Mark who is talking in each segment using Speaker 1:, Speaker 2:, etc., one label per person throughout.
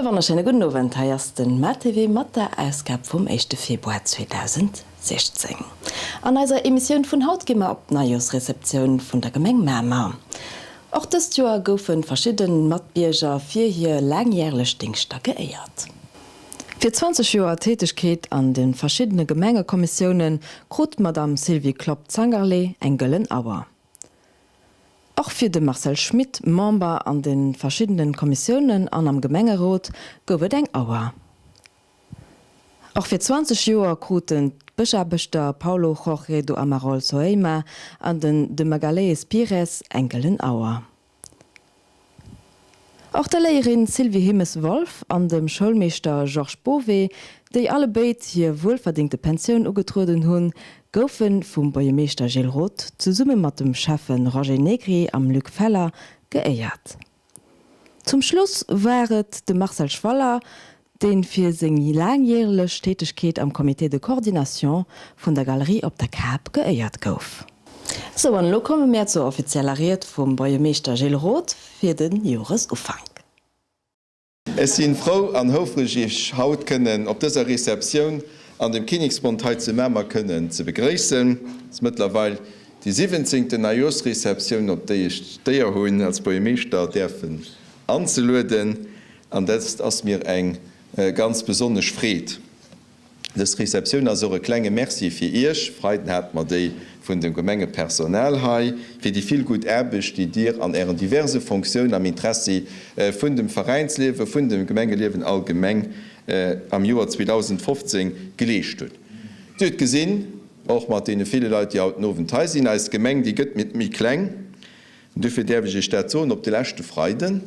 Speaker 1: wonnerschéine gudden Owend, hei ass den MaTV mat der Ausgab vum éischte Februar 2016. An eiser Emissioun vun haut gi mer op d'Neijooschreceptioun vun der Gemeng Mamer. Och dëst Joer goufe verschidden Matbierger fir hir laangjärleg Dingschter geéiert. Fir 20 Joer Tätegkeet an de verschiddene Gemengekommissioune krut d'Madame Sylvie Klopp-Zangerlé eng gëllen Auer. Och fir de Marcel Schmit, Member an de verschiddenen Kommissiounen an am Gemengerot, gouf et eng Auer. Och fir 20 Joer kruten d'Bëschaarbechter Paulo Jorge do Amaral Soeima an den de Magalhães Pires eng gëllen Auer. Och der Léierin Sylvie Himmes-Wolff an dem Schoulmeeschter Georges Bové, déi allebéid hir wuelverdéngte Pensioun ugetrueden hunn, goufe vum Buergermeeschter Gilles Roth zesumme mat dem Schäffe Roger Negri am Luc Feller geéiert. Zum Schluss war et de Marcel Schwaller, deen fir seng laangjäreg Tätegkeet am Comité de coordination vun der Galerie op der Kap geéiert gouf. Sou, an elo komme mär zur offizieller Ried vum Buergermeeschter Gilles Roth fir de Joresufank.
Speaker 2: Ech sinn frou an houfreg Iech haut kënnen op dëser Receptioun an dem Kinneksbond hei zu Mamer kënnen ze begréissen. Et ass mëttlerweil déi siwwenzéngten Neijooschreceptioun op déi ech d'Éier hunn als Buergermeeschter däerfen anzelueden an dëst ass mir eng ganz besonnesch Freed. Dës Receptioun ass och e klenge Merci fir Iech, Freiden hate mer déi vun dem Gemengepersonal hei, fir déi vill gutt Aarbecht, déi Dir an Ären diverse Fonctiounen am Interessi vun dem Veräinsliewen, vun dem Gemengeliewen allgemeng am Joer 2015 geleescht hutt. Dir hutt gesinn, och mat deene ville Leit, déi haut den Owend hei sinn, eis Gemeng, déi gëtt net méi kleng. Dofir däerf ech Iech dat soen, Op de leschte Freiden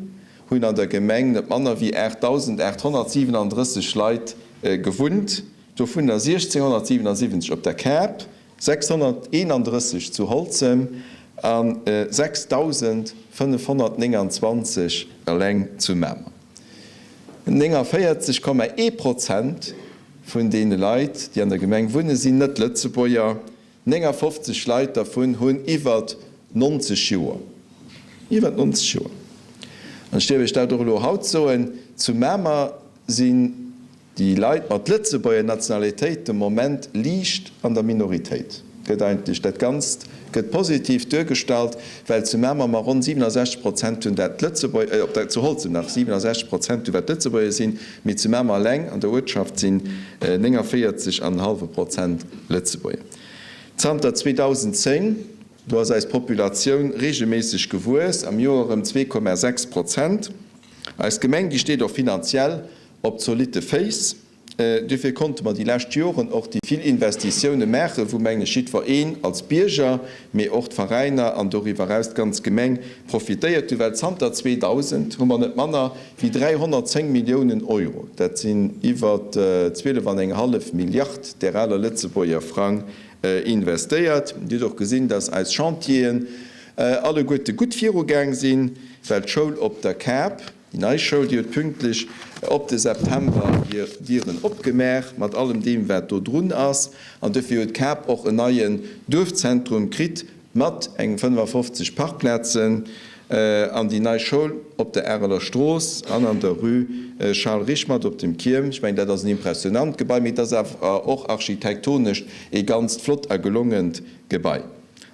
Speaker 2: hunn an der Gemeng net manner wéi 8.837 Leit gewunnt, dovunner 1.677 op der Kap, 631 zu Holzem a 6.529 eleng zu Mamer. 49,1 Prozent vun deene Leit, déi an der Gemeng wunnen, sinn Net-Lëtzebuerger. 59 Leit dervun hunn iwwer 90 Joer. Iwwer 90 Joer! An ech dierf Iech dat och elo haut soen, Zu Mamer sinn déi Leit mat Lëtzebuerger Nationalitéit de Moment liicht an der Minoritéit. Gëtt eigentlech, dat Ganzt gëtt positiv duergestallt, well zu Mamer mer ronn 67 Prozent hunn, dat Lëtzebuerger, op der, zu Holzem nach 67 Prozent hunn, wat Lëtzebuerger sinn, mee zu Mamer eleng an der Uertschaft sinn 49 an en hallwe Prozent Lëtzebuerger. Zanter 2010, do ass eis Populatioun reegelméisseg gewuess, am Joer ëm 2,6 Prozent. Eis Gemeng, déi steet och finanziell op zolitte Féiss. Duerfir konnte mer déi lescht Joren och déi vill Investitioune maachen, wou, mengen ech, jiddwer een als Bierger, mee och d'Veräiner an doriwwer eraus d'ganz Gemeng profitéiert hunn. Well zanter 2000 hu mer net manner wéi 310 Milliounen Euro, dat sinn iwwer 12 an eng hallef Milliard där aler Lëtzebuerger Frang, investéiert. Dir hutt och gesinn, dass eis Chantieren alleguerte gutt virugaang sinn, well d'Schoul op der Kap, déi nei Schoul, déi huet pünktlech op de September hir Dieren opgemaach, mat allem deem, wat do drun ass. An dofir huet d'Kap och en neien Duerfzentrum kritt mat eng 55 Parkplazen. An déi nei Schoul op der Areler Strooss an an der Rue Charles Richmant op dem Kierm. Ech mengen, dat ass en impressionant Gebai, mee et ass awer och architektonescht ee ganzt flott a gelongent Gebai.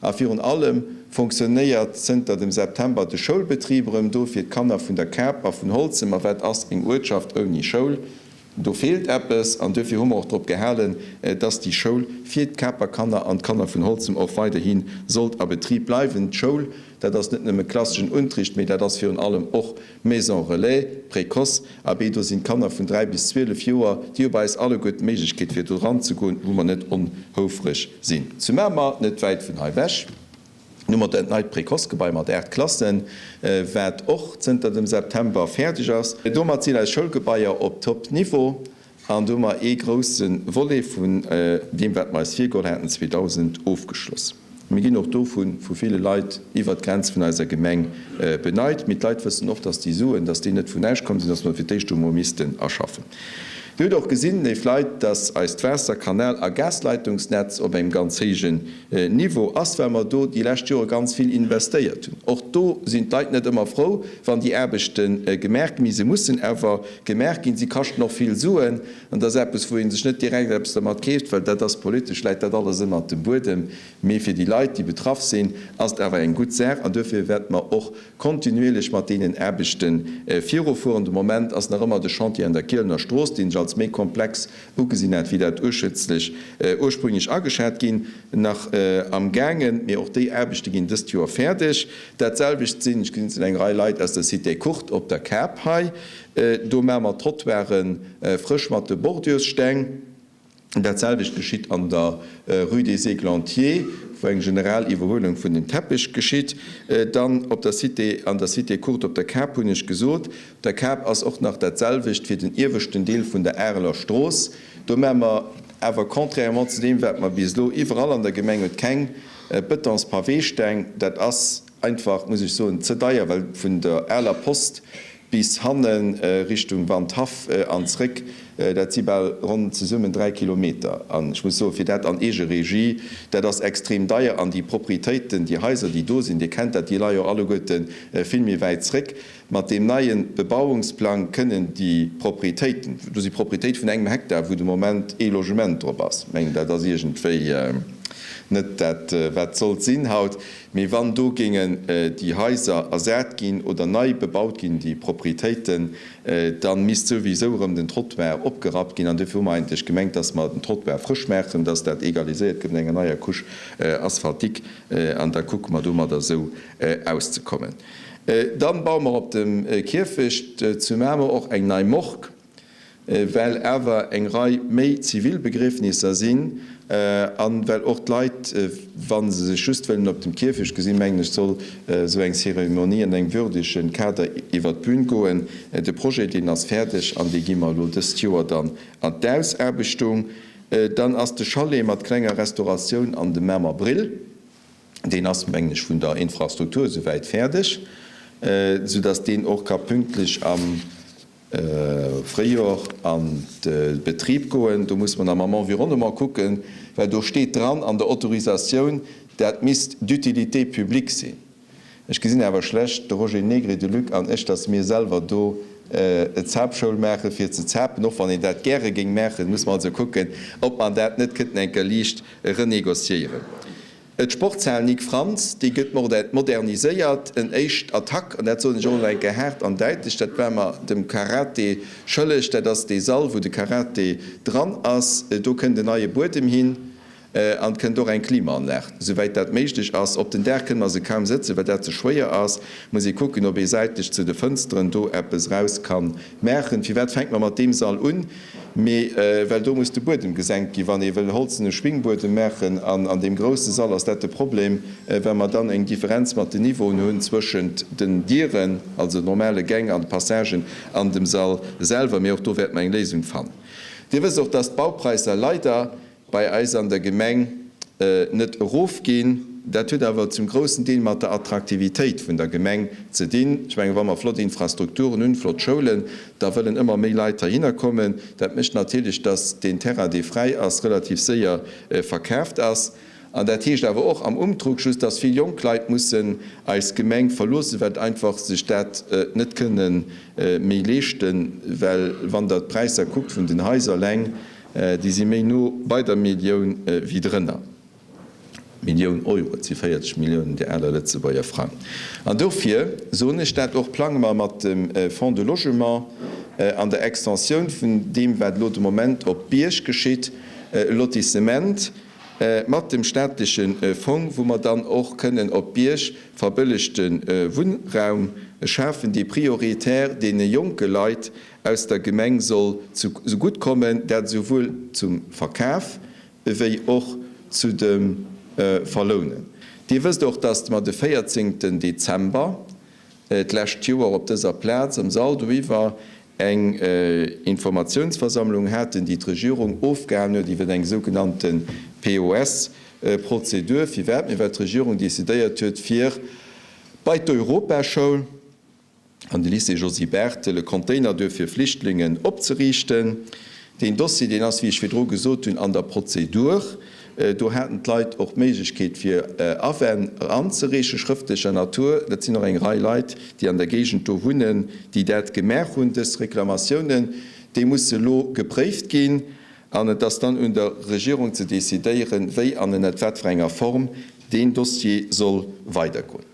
Speaker 2: A virun allem fonctionnéiert zënter dem September de Schoulbetrib erëm do fir d'Kanner vun der Kap a vun Holzem. A wat ass eng Uertschaft ouni Schoul? Do feelt eppes an duerfir hu mer och drop gehalen, dass déi Schoul fir d'Kaper Kanner an d'Kanner vun Holzem och weiderhi sollt a Betrib bleiwen. D'Schoul, dat ass net nëmme klasseschen Unterricht, mee dat ass virun allem och Maison relais, Précoce. Abee, do sinn d'Kanner vun 3 bis 12 Joer, déi hu bei eis alleguer d'Méiglechkeet fir do eranzegoen, wou mer net onhoufreg sinn. Zu Mamer, net wäit vun hei ewech, Hu mer dat neit Précoce-Gebai mat 8 Klassen, wat och zënter dem September fäerdeg ass. Domat sinn eis Schoulgebaier op Top-Niveau an do hu mer ee grousse Volet vun deem, wat mer eis virgeholl haten 2000, ofgeschloss. Mir ginn och do vu vu ville Leit iwwert d'Grenz vun eiser Gemeng beneit. Mee d'Leit wëssen och, dass déi Suen, dass déi net vun näischt komm sinn, dass mer fir d'éischt do emol missten erschaffen. Dir hutt och gesinn, léif Leit, dass eist Waasser-, Kanal a Gasleitungsnetz op engem ganz héijen Niveau ass, well mer do déi lescht Jore ganz vill investéiert hunn. Och do sinn d'Leit net ëmmer frou, wann déi Aarbechte gemaach ginn, mee se mussen awer gemaach ginn. Si kaschten och vill Suen an dat ass eppes, wou ee sech net direkt eppes dermat keeft, well dat ass politesch, läit dat alles ënnert dem Buedem. Mee fir déi Leit, déi betraff sinn, ass et awer eng gutt Saach an duerfir wäerte mer och kontinuierlech mat deenen Aarbechte virufueren. De Moment ass nach ëmmer de Chantier an der Kielener Strooss, deen ech als méi komplex ugesinn hat, wéi dat urschëtzlech ursprünglech ageschat ginn, nach am gaangen. Mee och déi Aarbechte ginn dëst Joer fäerdeg. Dat selwecht sinn, ech gesinn, et sinn eng Rei Leit aus der Cité Courte op der Kap hei. Do maache mer d'Trottoiren frësch mat de Bordürssteng. Dat selwecht geschitt an der Rue des Églantiers, wou eng general Iwwerhuelung vun dem Teppech geschitt. Dann op der Cité, an der Cité Courte op der Kap hunn ech gesot. Op der Kap ass och nach dat selwecht fir den ieweschten Deel vun der Areler Strooss. Do maache mer awer, contrairement zu deem wat mer bis elo iwwerall an der Gemeng huet, keng Betonspaweesteng. Dat ass einfach, muss ech soen, ze deier, well vun der aler Post bis hanne Richtung Wandhaff an zréck, dat si bal ronn zesummen 3 Kilometer. An ech muss soen, fir dat an Eegeregie, dat ass extrem deier. An déi Proprietéiten, déi Haiser, déi do sinn, Dir kennt dat, déi leie jo alleguerte vill méi wäit zréck. Mat deem neie Bebauungsplang kënnen déi Proprietéiten, do si Proprietéite vun engem Hektar, wou de Moment ee Logement drop ass, ech mengen, dat ass iergendwéi net dat, wat sollt sinn haut, Mee wann do géingen déi Haiser ersat ginn oder nei bebaut ginn, déi Proprietéiten, da misst souwisou erëm den Trottoir opgerappt ginn. An duerfir hu mer eigentlech gemengt, dass mer den Trottoir frësch maachen, dass dat egaliséiert gëtt mat enger neier Couche asphaltique an da kucke mer domadder esou auszekommen. Dann baue mer op dem Kierfecht zu Mamer och eng nei Morgue. well awer eng Rei méi zivil Begriefnisser sinn a well och d'Leit, wa se sech just wëllen op dem Kierfecht gesinn, mengen ech, soll esou eng Zeremonie an engem würdege Kader iwwert d'Bühn goen. De Projet, deen ass fäerdeg an dee gi mer elo dëst Joer dann an d'Ausaarbechtung. Dann ass de Chalet mat klenger Restauratioun an dem Mamer Brill. Deen ass, mengen ech, vun der Infrastruktur esouwäit fäerdeg, soudass deen och ka pünktlech am Fréijor an de Betrib goen. Do muss mer nach mam Environnement kucken, well do steet dran an der Autorisatioun, dat misst d'utilité publique sinn. Ech gesinn awer schlecht, de Roger Negri, de Luc an ech, datt mir selwer do Zapschoul maachen, fir ze zapen, och wann een dat gäre géing maachen. Muss mer also kucken, ob mer dat net kënnten eng Kéier liicht renégociéieren. D'Sportshal Nic Frantz, déi gëtt moderniséiert. En éischt Attack, an dat soen ech och elo eng Kéier haart an däitlech, dat war mer dem Karate schëlleg, dat ass dee Sall, wou de Karate dran ass. Do kënnt en neie Buedem hin an et kënnt och eng Klimaanlag, souwäit dat méiglech ass. Op den Daach kënne mer se kaum sëtzen, well dat ze schwéier ass. Muss ee kucken, ob ee säitlech zu de Fënsteren do eppes eraus ka maachen. Firwat fänke mer mat deem Sall un? Mee well do muss de Buedem gesenkt ginn, wann ee wëll holzene Schwingbuedem maachen. An an deem grousse Sall ass dat de Problem, well mer dann eng Differenz mat den Niveauen hunn zwëschent den Dieren, also normale Gäng an de Passagen, an dem Sall selwer. Mee och do wäerte mer eng Léisung fannen. Dir wësst och, dass d'Baupräisser leider bei eis an der Gemeng net erofginn. Dat huet awer zum groussen Deel mat der Attraktivitéit vun der Gemeng ze dinn. Ech mengen, wa mer flott Infrastrukturen hunn, flott Schoulen, da wëllen ëmmer méi Leit heihinner kommen. Dat mécht natierlech, dass deen Terrain, dee fräi ass, relativ séier verkaaft ass. An dat heescht awer och am Umtrugschluss, dass vill jonk Leit mussen eis Gemeng verloossen, well einfach sech dat net kënne méi leeschten. Well wann Der d'Präisser kuckt vun den Haiser eleng, Déi si méi no bei der Millioun wéi drënner. Millioun Euro, et si 40 Milliounen där aler Lëtzebuerger Frang. An dofir soen ech dat och, plange mer mat dem Fonds de Logement an der Extensioun vun deem, wat elo de Moment op Bierg geschitt, e Lotissement mat dem staatleche Fong, wou mer dann och kënnen op Bierg verbëllegte Wunnraum schafen, dee prioritär deene jonke Leit aus der Gemeng soll zu gutt kommen, dat esouwuel zum Verkaf ewéi och zu dem Verlounen. Dir wësst och, datt mer de 14 Dezember d'lescht Joer op dëser Plaz am Sall doiwwer eng Informatiounsversammlung haten, déi d'Regierung ofgehalen huet iwwer eng sougenannte POS-Prozedur. Firwat? Mee well d'Regierung decidéiert huet, fir bei d'Europaschoul, an de Lycée Josy Barthel e Container duerfir Flüchtlingen opzeriichten. Deen Dossier, deen ass, wéi ech virdru gesot hunn, an der Prozedur. Do haten d'Leit och d'Méiglechkeet, fir Awänn eranzereechen, schrëftlecher Natur. Dat sinn och eng Rei Leit, déi an der Géigend do wunnen, déi dat gemaach hunn. Dës Reklamatiounen, déi musse elo gepréift ginn. An et ass dann un der Regierung ze decidéieren, wéi an ënnert wat fir enger Form deen Dossier soll weidergoen.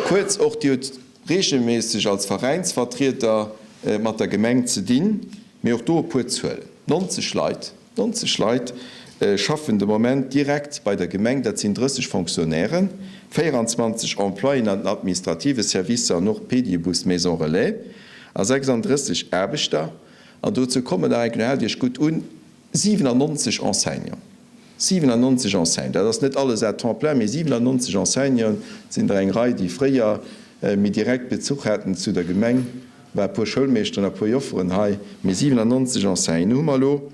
Speaker 2: Kuerz, och Dir hutt regelméisseg als Veräinsvertrieder mat der Gemeng ze dinn. Mee och do e puer Zuelen, 90 Leit, 90 Leit schaffen de Moment direkt bei der Gemeng, dat sinn 30 Fonctionnairen, 24 Employéen an den administrative Servicer an och Pedibus, Maison Relais a 36 Aarbechter. An dozou kommen nach eng Kéier, haalt Iech gutt un, 97 Enseignants. 97 Enseignants, dat ass net alles à temps plein, mee 97 Enseignanten, et sinn der eng Rei, déi fréier méi direkt Bezuch haten zu der Gemeng, war e puer Schoulmeeschteren a puer Jofferen hei, mee 97 Enseignanten hu mer elo.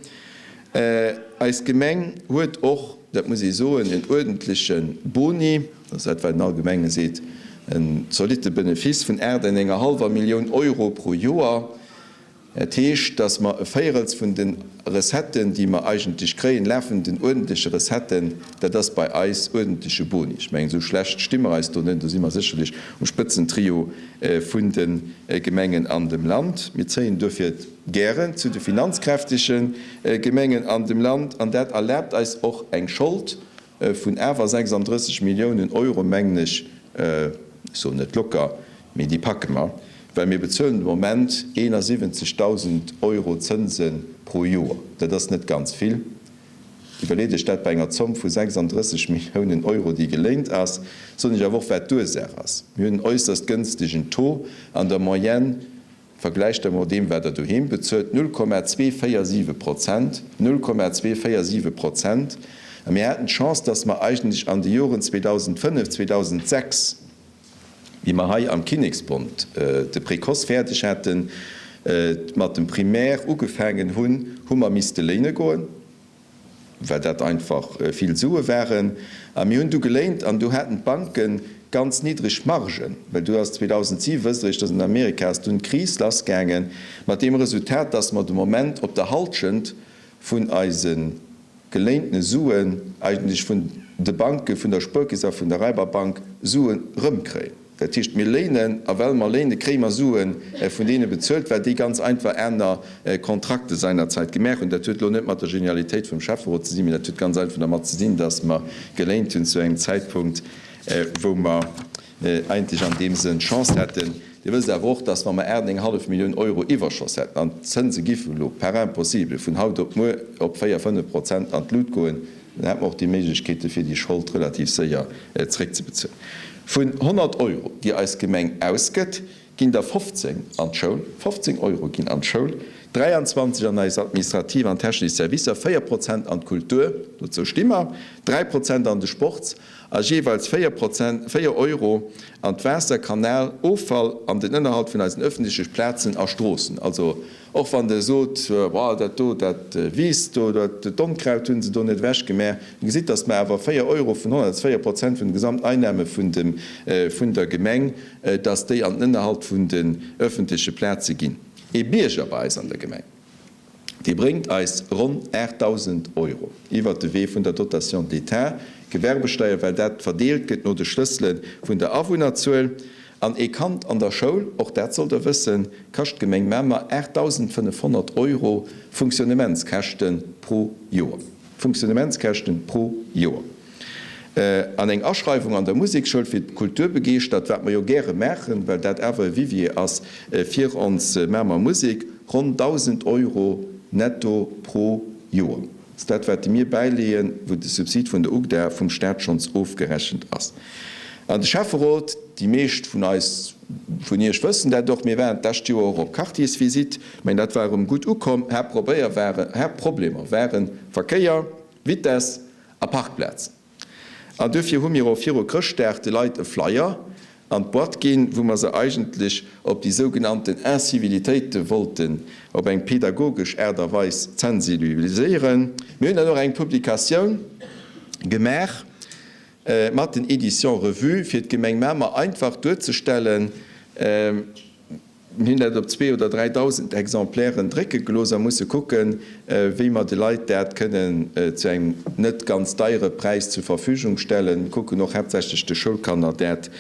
Speaker 2: Eis Gemeng huet och, dat muss ee soen, en uerdentleche Boni, dat ass dat, wat een allgemenge seet, en zolitte Benefice vun 8 an enger hallwer Millioun Euro pro Joer. Dat heescht, dass mer e Véierels vun de Recetten, déi mer eigentlech kréien, lafenden uerdentleche Recetten, dat ass bei eis uerdentleche Boni. Ech mengen, esou schlecht sti mer eis do net. Do si mer sécherlech um Spëtzentrio vun de Gemengen an dem Land. Mir zéien duerfir gären zu de finanzkräftege Gemengen an dem Land. An dat erlaabt eis och eng Schold vun awer 36 Milliounen Euro, mengen ech, ech soen net locker, mee déi packe mer, well mir bezuelen de Moment 71.000 Euro Zënse pro Joer. Dat ass net ganz vill. Iwwerleet Iech dat bei enger Zomm vu 36 Milliounen Euro, déi geléint ass. Soen ech awer och, wat d'Ursaach ass. Mir hunn en äusserst gënstegen Taux an der Moyenne. Vergläicht dat mat deem, wat Der doheem bezuelt, 0,247 Prozent, 0,247 Prozent. A mir haten d'Chance, dass mer eigentlech an de Joren 2005, 2006, wéi mer hei am Kinneksbond de Précoce fäerdeg haten, mat dem Primaire ugefaangen hunn, hu mer misste léine goen. well dat einfach vill Sue waren. A mir hunn du geléint an du haten d'Banke ganz niddreg Margen, well du ass 2007, wësst Der, dass an Amerika ass dunn d'Kris lassgaangen, mat deem Resultat, dass mer de Moment op der Halschent vun eise geléintene Suen eigentlech vun de Banke, vun der Spuerkeess a vun der Raiberbank, Suen erëmkréien. Dat heescht, mir léinen, a well mer léinen, kréie mer Sue vun deene bezuelt, well déi ganz einfach aner Kontrakte seinerzeit gemaach hunn. Dat huet elo net mat der Genialitéit vum Schäfferot ze sinn, mee dat huet ganz einfach dermat ze dinn, dass mer geléint hunn zu engem Zäitpunkt, wou mer eigentlech an deem Sënn d'Chance hätten. Dir wësst awer och, dass wa mer 8 eng hallef Millioun Euro Iwwerschoss hätten, an d'Zënse giffen elo par impossible vun haut op muer op 4, 5 Prozent an d'Lut goen, Dann hätte mer och déi Méiglechkeete fir déi Schold relativ séier zréckzebezuelen. Vun 100 Euro, déi eis Gemeng ausgëtt, ginn der 15 an d'Schoul, 15 Euro ginn an d'Schoul, 23 an eis administrativ an technesch Servicer, 4 Prozent an d'Kultur, dozou sti mer, 3 Prozent an de Sport a jeeweils 4 Prozent, 4 Euro an d'Waasser, Kanal, Offall an den Ënnerhalt vun eisen öffentleche Plazen a Stroossen. Also Och wann Der sot, Boah, dat do, dat wiisst do, dat Donkraut hu se do net ewechgemaach. Dir gesitt, datt mer awer 4 Euro vun 100, dat ass 4 Prozent vun de Gesamteinnahme vun dem, vun der Gemeng, datt déi an den Ënnerhalt vun den öffentleche Plaze ginn. Ee Bierger bei eis an der Gemeng, dee bréngt eis ronn 8.000 Euro iwwert de Wee vun der Dotation d'État, Gewerbesteier, well dat verdeelt gëtt no de Schlëssele vun der Awunnerzuel. An ee Kand an der Schoul, och dat sollt Der wëssen, kascht d'Gemeng Mamer 8.500 Euro Funktionnementskäschte pro Joer. Funktionnementskäschte pro Joer. An eng Aschreiwung an der Musekschoul fir d'Kulturbegeeschtert, wat mer jo gäre maachen, well dat awer e Vivier ass fir ons Mamer Musek, ronn 1.000 Euro netto pro Joer. Ass dat, wat mir bäileeën, wou de Subsid vun der UGDA vum Staat schonns ofgerechent ass. An de Schäfferot, déi meescht vun eis, vun Iech wëssen dat och, mir waren d'lescht Joer och op Quartiersvisite, ech mengen dat war erëm gutt ukomm, Haaptprobéier waren, Haaptproblemer ware Verkéier, Vitess a Parkplazen. An duerfir hu mir och viru Chrëschtdag de Leit e Flyer an d'Boîte ginn, wou mer se eigentlech op déi sougenannten Incivilitéite wollten op eng pedagogesch Aart a Weis zensibiliséieren. Mir hunn dann och eng Publikatioun gemaach mat den Éditions Revue, fir d'Gemeng Mamer einfach duerzestellen. Mir hunn dat op zwee oder 3.000 Exemplairen drécke gelooss a musse kucken, wéi mer de Leit dat kënnen zu engem net ganz deiere Präis zur Verfügung stellen. Mir kucken och haaptsächlech de Schoulkanner dat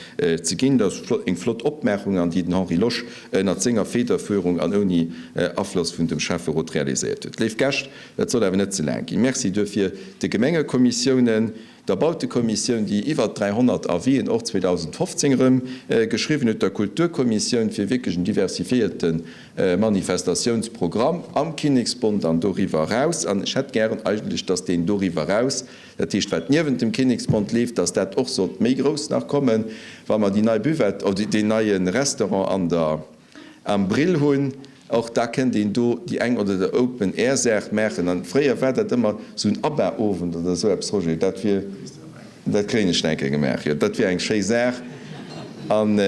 Speaker 2: ze ginn. Dat ass eng flott Opmaachung an déi den Henri Losch ënnert senger Federführung an ouni Afloss vun dem Schäfferot realiséiert huet. Léif Gäscht, et soll awer net ze laang ginn. Merci duerfir de Gemengekommissiounen, der Bautekommissioun, déi iwwer 300 Avisen och 2015 erëm geschriwwen huet, der Kulturkommissioun fir wierklech en diversifiéierte Manifestatiounsprogramm am Kinneksbond an doriwwer eraus. An ech hätt gären eigentlech, dass deen doriwwer eraus, dat heescht wat niewent dem Kinneksbond leeft, dass dat och sollt méi grouss nach kommen, wa mer déi nei Buvette oder deen neie Restaurant an der am Brill hunn, och da kënnt een do déi eng oder der Open Air Saach maachen. An fréier war dat ëmmer esou en ABBA-Owend oder esou eppes, Roger, dat wier, dat kréien ech nach eng Kéier gemaach, jo, dat wier eng schéi Saach. An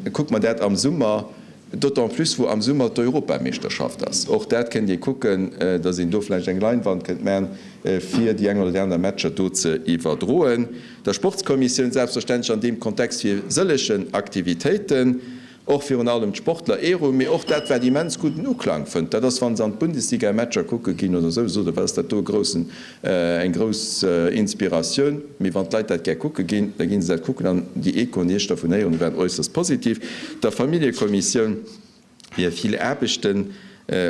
Speaker 2: kucke mer dat am Summer, d'autant plus wou am Summer d'Europameeschterschaft ass, och dat kënnt ee kucken, datt een do vläicht eng Leinwand kënnt maachen, fir déi eng oder déi aner Matcher do ze iwwerdroen. Der Sportskommissioun selbstverständlech an deem Kontext fir sëllegen Aktivitéiten. Och virun allem d'Sportler Eru, mee och dat wat immens gudden Uklang fënnt, dat ass wann se an d'Bundesliga-Matcher kucke ginn oder esou, sot e, wat ass dat do e groussen, eng grouss Inspiratioun. Mee wann d'Leit dat gär kucke ginn, da gi se dat kucken an déi Echoen, déi ech dervun héieren, déi waren äusserst positiv. Der Familljekommissioun hir vill Aarbechten,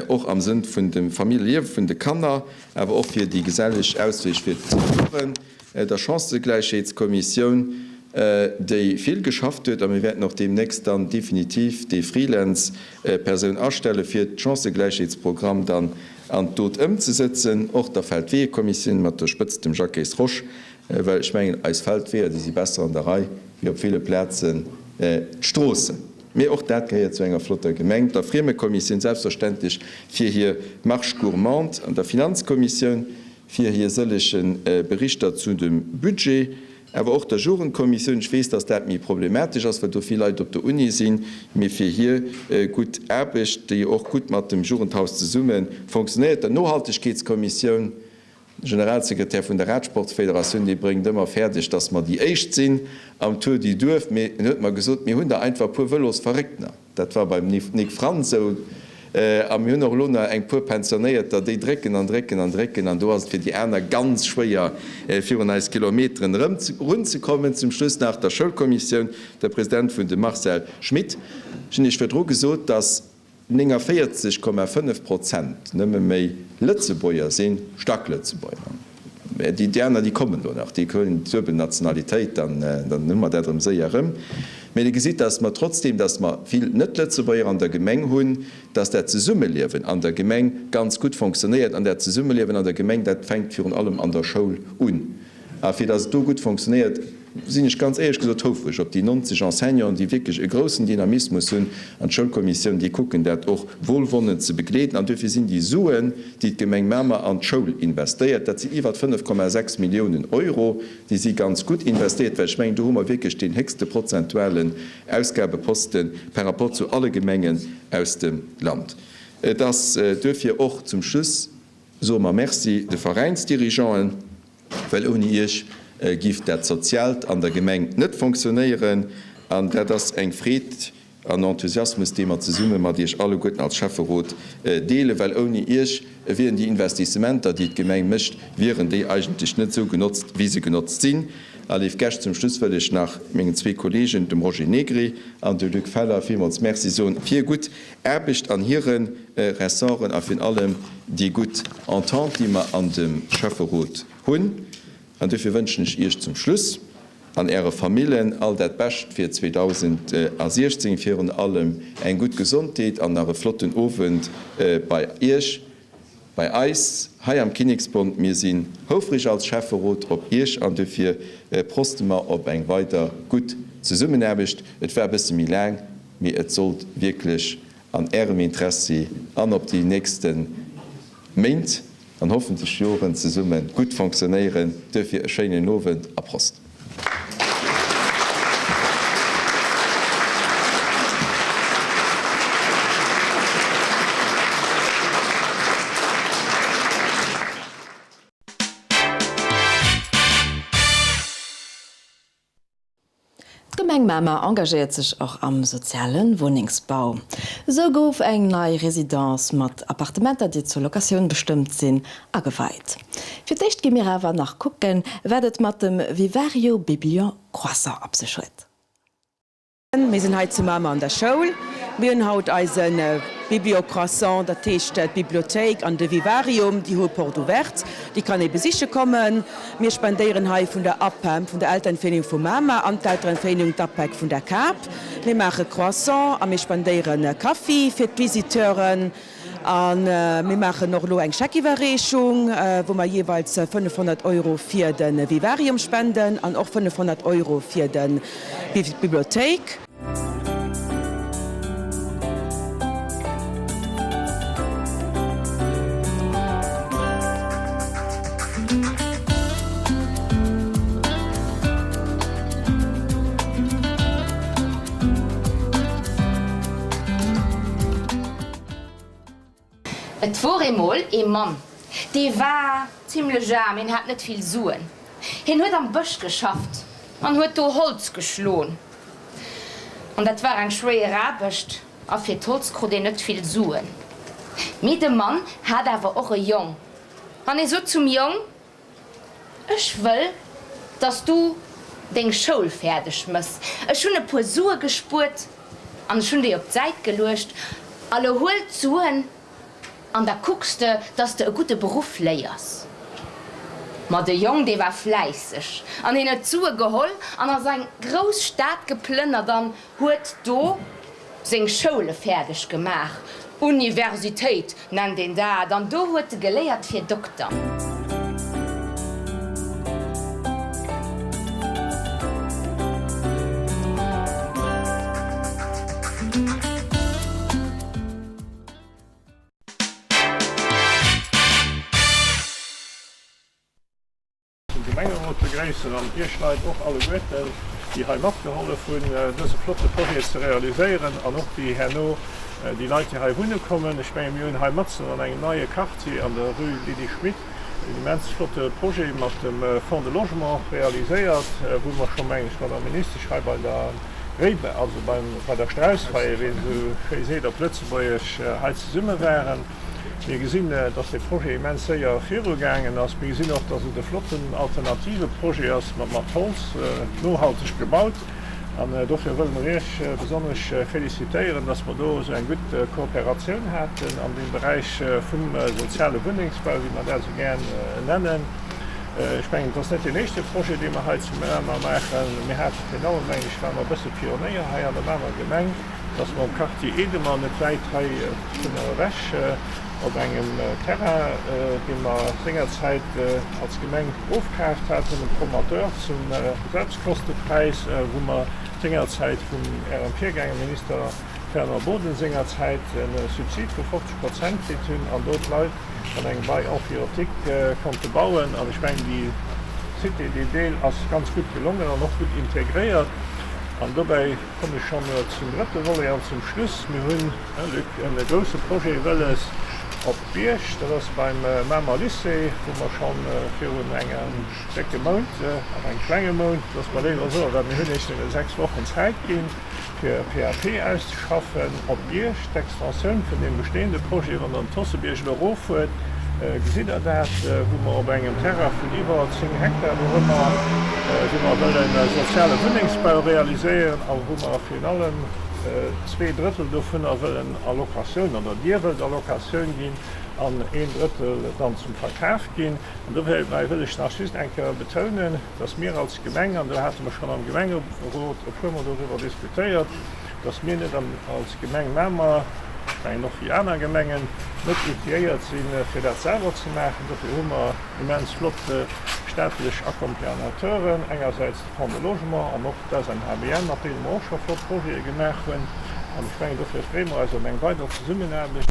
Speaker 2: och am Sënn vun dem Familljeliewe vun de Kanner, awer och fir déi geselleg Ausflich fir d'Senioren. Der Chancëgläichheetskommissioun, déi vill geschafft huet, a mir wäerten och deemnächst dann definitiv déi Freelance-Persoun astelle fir d'Chancëgläichheetsprogramm dann an d'Dot ëmzesëtzen, och der Feldweeëkommissioun mat der Spëtzt dem Jacques Rosch, well ech mengen, eis Feldweeër, déi si besser an der Rei wéi op ville Plazen d'Stroossen. Mee och dat gehéiert zu enger flotter Gemeng. Der Friemekommissioun selbstverständlech fir hir Marche gourmande an der Finanzkommissioun, fir hir sëllege Berichter zu dem Budget, awer och der Jugendkommissioun, ech weess, dass dat méi problematesch ass, well do vill Leit op der Uni sinn, mee fir hir gutt Aarbecht, déi och gutt mat dem Jugendhaus zesumme fonctionnéiert, der Nohaltegkeetskommissioun, de Generalsekretär vun der Radsportfederatioun, dee bréngt ëmmer fäerdeg, dass mer déi Éischt sinn am Tour du Duerf, mee en huet mer gesot, mir hunn der einfach e puer Vëlosverrécktener. Dat war beim Nic Frantz esou. A mir hunn och elo nach eng puer Pensionéierter, déi drécken an drécken an drécken. An do ass et fir déi aner ganz schwéier, virun eis Kilometeren erëm erunzekommen. Zum Schluss nach der Schoulkommissioun, der President vun dem Marcel Schmit. Ech hunn Iech virdru gesot, dass 49,5 Prozent nëmme méi Lëtzebuerger sinn, Stacklëtzebuerger. Mä déi aner, déi kommen do nach, déi kréien d'duebel Nationalitéit, dann hu mer dat erëm séier erëm. Mä Dir gesitt, dass mer trotzdeem, dass mer vill Net-Lëtzebuerger an der Gemeng hunn, dass dat Zesummeliewen an der Gemeng ganz gutt fonctionnéiert. An dat Zesummeliewen an der Gemeng, dat fänkt virun allem an der Schoul un. A fir dass et do gutt fonctionnéiert, sinn ech ganz éierlech gesot houfreg op déi 90 Enseignanten, déi wierklech e groussen Dynamismus hunn, an d'Schoulkommissioun, déi kucken dat och wohlwollend ze begleeden. An duerfir sinn déi Suen, déi d'Gemeng Mamer an d'Schoul investéiert, dat sinn iwwer 5,6 Milliounen Euro, déi si ganz gutt investéiert, well ech mengen, do hu mer wierklech deen héchste prozentualen Ausgabeposte par rapport zu alle Gemengen aus dem Land. Et ass duerfir och zum Schluss, soe mer Merci de Veräinsdirigeanten, Well ouni Iech giff dat Soziaalt an der Gemeng net fonctionnéieren. An dat ass eng Freed an Enthusiasmus, dee mer zesumme mat Iech alleguerten als Schäfferot deelen. Well ouni Iech wieren déi Investissementer, déi d'Gemeng mécht, wieren déi eigentlech net esou genotzt, wéi se genotzt sinn. A léif Gäscht, zum Schluss wëll ech nach mengen zwee Kollegen, dem Roger Negri an dem Luc Feller, villmools Merci soen fir hir gutt Aarbecht an hire Ressorten a virun allem déi gutt Entente, déi mer an dem Schäfferot hunn. An duerfir wënschen ech Iech zum Schluss an Äre Famillen all dat Bescht fir 2016, virun allem eng gutt Gesondheet an nach e flotten Owend bei Iech. Bei eis hei am Kinneksbond, mir sinn houfreg als Schäfferot op Iech an dofir proste mer op eng weider gutt Zesummenaarbecht. Et war e bësse méi laang, mee et sollt wierklech an Ärem Interessi an op déi nächste Méint an hoffentlech Joren zesumme gutt fonctionnéieren. Duerfir e schéinen Owend a Prost!
Speaker 1: D'Gemeng. Mamer engagéiert sech och am soziale Wunnengsbau. Esou gouf eng nei Residence mat Appartementer, déi zur Locatioun bestëmmt sinn, ageweit. Fir d'éischt gi mir awer nach kucken, wat et mat dem Vivario Biblion Croissant op sech huet.
Speaker 3: Mir sinn hei zu Mamer an der Schoul. Mir hunn haut eise Bibliocroissant, dat heescht d'Bibliothéik an de Vivarium, déi hu Porte ouverte, déi kann ee besiche kommen. Mir spendéieren hei vun der APEM, vun der Elterenvereenigung vu Mamer an d'Elterenvereenigung d'APEC vun der KAP. Mir maache Croissant a mir spendéiere Kaffi fir d'Visiteuren. A mir maachen och elo eng Scheckiwwerreechung, wou mer jeeweils 500 Euro fir de Vivarium spenden an och 500 Euro fir d'Bibliothéik.
Speaker 4: Et wor eemol ee Mann, dee war zimlech aarm, hien hat net vill Suen. Hien huet am Bësch geschafft an huet do Holz geschlon. An dat war eng schwéier Aarbecht a fir d'Holz krut een net vill Suen. Mee de Mann hat awer och e Jong an hie sot zum Jong, Ech wëll, dass du deng Schoul fäerdeg mëss. Ech hunn e puer Sue gespuert an ech hunn déi op d'Säit geluecht. A lo huel d'Suen an da kucks de, dass de e gudde Beruff léiers. Ma de Jong, dee war fläisseg an hien huet d'Sue geholl an ass eng grouss Stad geplënnert an huet do seng Schoule fäerdeg gemaach, Universitéit nennt een dat, an do huet e geléiert fir Dokter.
Speaker 5: Den Gemengerot begréissen an Iech Leit och alleguerten, déi hei matgehollef hunn, dëse flotte Projet ze realiséieren an och déi herno déi Leit, déi hei wunne kommen. Ech menge mir hunn hei matzen an engem neie Quartier an der Rue Lydie Schmit en immens flotte Projet mat dem Fonds de Logement realiséiert, wou mer scho, mengen ech, Madame Ministesch, hei bei der Réi, also beim, bei der Straussfeier, wéi een esou schéi seet op Lëtzebuergesch, hei zesumme waren. Mir gesinn, dass dee Projet immens séier virugaangen ass. Mir gesinn och, dass et e flotten alternative Projet ass, mat Holz, nohalteg gebaut. An dofir wëlle mer Iech besonnesch félicitéieren, dass mer do esou eng gutt Kooperatioun haten an deem Beräich vum soziale Wunnengsbau, wéi mer dat esou gär nennen. Ech mengen, et ass net deen éischte Projet, dee mer hei zu Mamer maachen. Mir hate virun allem, mengen ech, ware mer e bësse Pionéier hei an der Mamer Gemeng, dass mer am Quartier Edemer, net wäit hei vun ewech, op engem Terrain, dee mer sengerzäit als Gemeng ofkaaft haten, dem Promoteur zum Selbstkostepräis, wou mer sengerzäit vum Ärem Virgängerminister Fernand Boden sengerzäit e Subsid vu 50 Prozent kritt hunn an do d'Leit an engem Bail emphyrotique konnte bauen. An ech mengen, déi Cité, deen Deel ass ganz gutt gelongen an och gutt integréiert. An dobäi Kommen ech schonn zum drëtte Volet an zum Schluss. Mir hunn, Luc, e grousse Projet wëlles op Bierg. Dat ass beim Mamer Lycée, wou mer scho virun engem décke Mount, an engem klenge Mount, loosse mer léiwer soen, well mir hunn Iech nëmme 6 Wochen Zäit ginn, fir e PAP auszeschaffen op Bierg. D'Extensioun vun deem bestehende Projet, wann Der den Tossebierg elo eroffuert, gesitt Der dat, wou mer op engem Terrain vun iwwer 10 Hektar dorëmmer, wou mer wëllen e soziale Wunnengsbau realiséieren a wou mer virun allem zwee Drëttel dovunner wëllen a Locatioun, oder Dir wëllt a Locatioun ginn an een Drëttel dann zum Verkaf ginn. An dobäi wëll ech nach just eng Kéier betounen, dass mir als Gemeng, an do hate mer schonn am Gemengerot e puermol doriwwer diskutéiert, dass mir net als Gemeng Mamer, ech mengen och wéi aner Gemengen, net outilléiert sinn, fir dat selwer ze maachen. Dofir hu mer immens flott staatlech Accompagnateuren, engersäits de Fonds de Logement an och d'SNHBM, mat deene mer och scho flott Projete gemaach hunn. An ech mengen, dofir freeë mer eis op eng weider Zesummenaarbecht.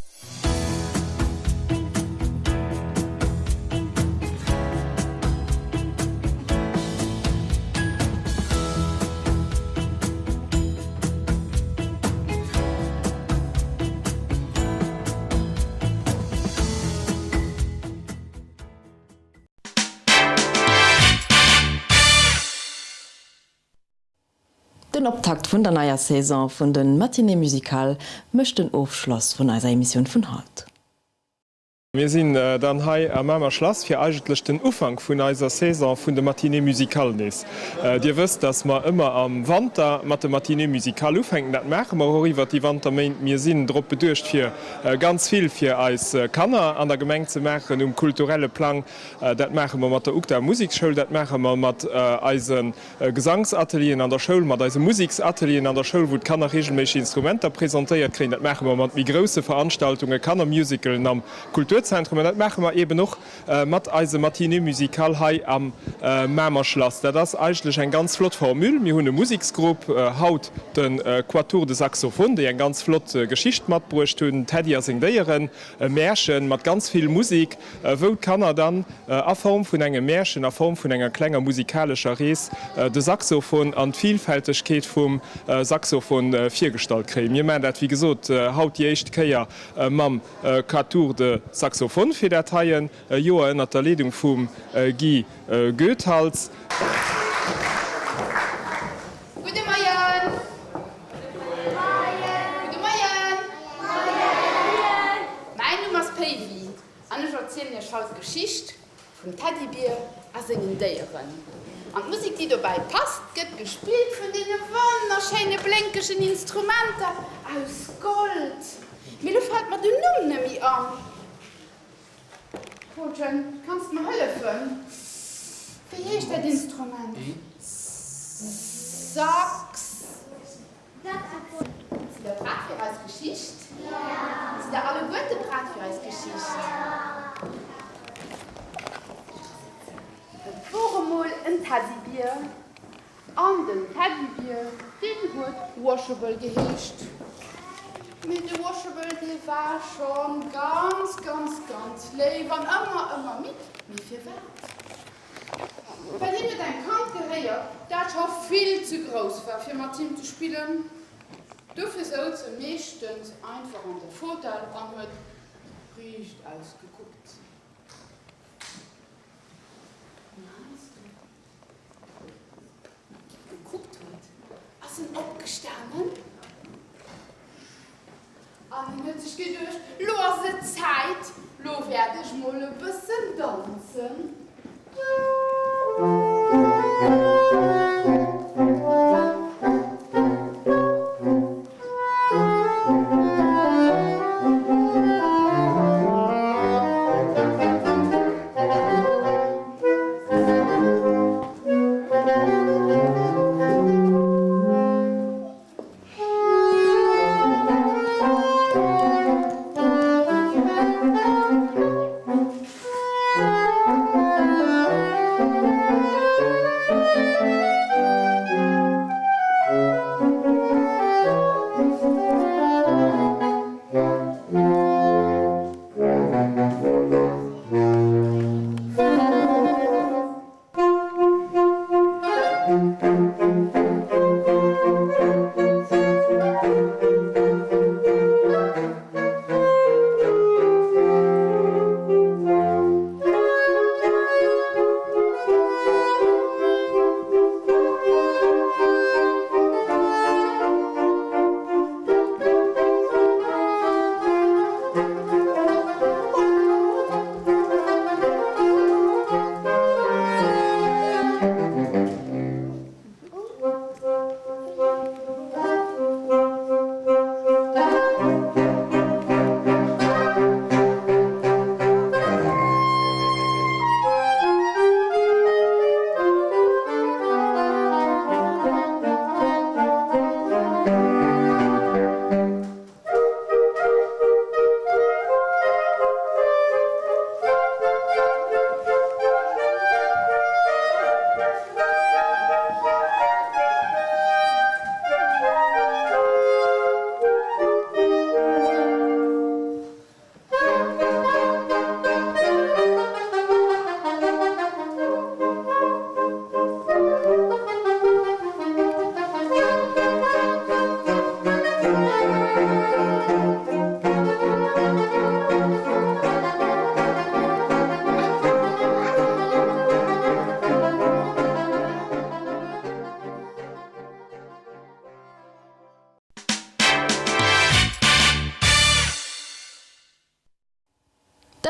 Speaker 1: Den. Optakt vun der neier Saison vun de Matinées musicales mécht den Ofschloss vun eiser Emissioun vun haut.
Speaker 6: Mir sinn dann hei am Mamer Schlass fir eigentlech den Ufank vun eiser Saison vun de Matinées musicales nees. Dir wësst, dass mer ëmmer am Wanter mat de Matinées musicales ufänken. Dat maache mer och iwwert déi Wanterméint. Mir sinn drop beduecht fir ganz vill fir eis Kanner an der Gemeng ze maachen um kulturelle Plang. Dat maache mer mat der UGDA Museksschoul, dat maache mer mat eise Gesangsatelieren an der Schoul, mat eise Museksatelieren an der Schoul, wou d'Kanner reegelméisseg Instrumenter presentéiert kréien. Dat maache mer mat méi grousse Veranstaltungen, Kannermusicalen am Kulturzentrum. An dat maache mer eeben och mat eise Matinée musicale hei am Mamer Schlass. Dat ass eigentlech eng ganz flott Formule. Mir hunn e Museksgrupp, haut de Quatuor de Saxophone, déi eng ganz flott Geschicht matbruecht hunn, Teddy a seng Déieren, e Märchen mat ganz vill Musek, wou d'Kanner dann a Form vun engem Märchen, a Form vun enger klenger musikalescher Rees de Saxophon an d'Vilfältegkeet vum Saxophon virgestallt kréien. Mir maachen dat wéi gesot haut déi éischt Kéier mam Quatuor de Saxophone fir dat heien Joer ënnert der Leedung vum Guy Goethals.
Speaker 7: Gudde Moien! Gudde Moien! Mäin Numm ass Péiwi an ech erzielen iech haut d'Geschicht vum Teddybier a sengen Déieren. An d'Musek déi dobäi passt gëtt gespillt vun deene wonnerschéine blénkegen Instrumenter aus Gold. Mee lo fält mer den Numm nemmi an. Paulchen, kanns de mer hëllefen? Wéi heescht dat Instrument? Sax. Sidd der prett fir eis Geschicht? Sidd der alleguerte prett fir eis Geschicht? Et wor emol en Teddybier. An den Teddybier, deen huet Washable geheescht. Mee de Washable, dee war scho ganz, ganz, ganz léif an ëmmer, ëmmer midd. Mee firwat? Well hien huet eng Kand gehéiert, dat scho vill ze grouss war, fir mat him ze spillen. Dofir souz e meeschtens einfach an de Fotell an huet riichtaus gekuckt. Gekuckt huet, ass en opgestanen an en huet sech geduecht, Lo ass et Zäit, lo wäert ech mol e bëssen danzen.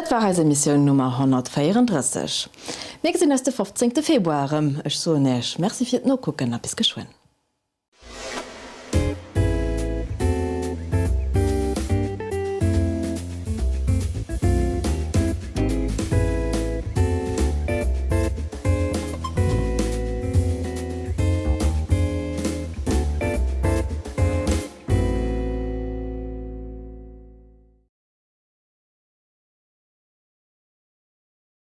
Speaker 1: Dat war eis Emissioun Nummer 134. Mir gesinn eis de 15 Februar erëm. Ech soen Äech Merci fir d'Nokucken a bis geschwënn.